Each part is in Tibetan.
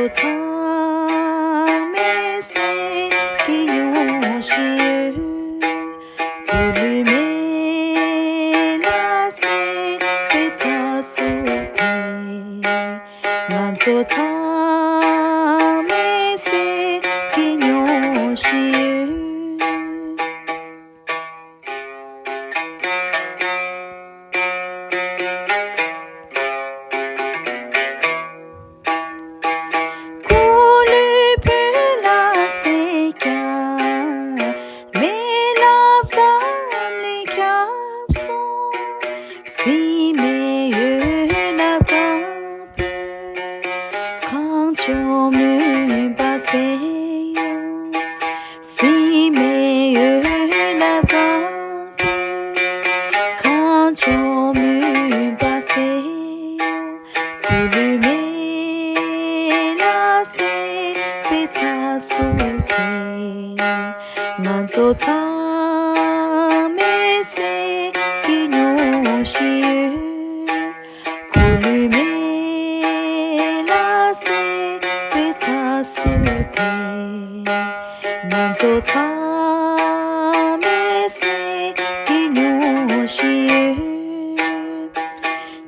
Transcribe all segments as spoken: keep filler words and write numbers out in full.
ཚང་མས་སེམས་ཀྱིས་མྱོང་བཞིན་ཡོད། སྐུ་ལུས་མེ་ལ་བསྲེགས་པའི་ཚ་གསུར་དེ། ང་ཚོ་ཚང་མས་སེམས་ཀྱིས་མྱོང་བཞིན་ཡོད། སྐུ་ལུས་བོད་ལ་བསྲེགས་ཀྱང་། མེ་རླབས་འཛམ་གླིང་ཁྱབ་སོང་། སྲིད་མེད་འོད་རླབས་གང་བོས། གངས་ལྗོངས་མུན་པ་སེལ་ཡོང་། སྲིད་མེད་འོད་རླབས་གང་བོས། གངས་ལྗོངས་མུན་པ་སེལ་ཡོང་། སྐུ་ལུས་མེ་ལ་བསྲེགས་པའི་ཚ་གསུར་དེ། ང་ཚོ་ཚང་མས་སེམས་ཀྱིས་མྱོང་བཞིན་ཡོད། སྐུ་ལུས་མེ་ལ་བསྲེགས་པའི་ཚ་གསུར་དེ། ང་ཚོ་ཚང་མས་སེམས་ཀྱིས་མྱོང་བཞིན་ཡོད།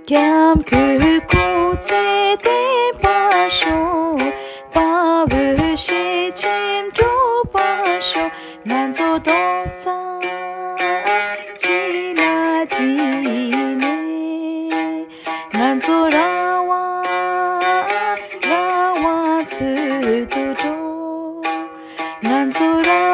སྐྱབས་མགོན་སྐུ་ཚེ་བརྟན་པར་ཤོག། དཔའ་བོའི་ཞལ་ཆེམས་འགྲུབ་པར་ཤོག། ང་ཚོ་རྡོག་རྩ་གཅིག་ལ་བསྒྲིལ་ནས། ང་ཚོ་རང་དབང་རང་དབང་འཚོལ་དུ་འགྲོ། ང་ཚོ་རང་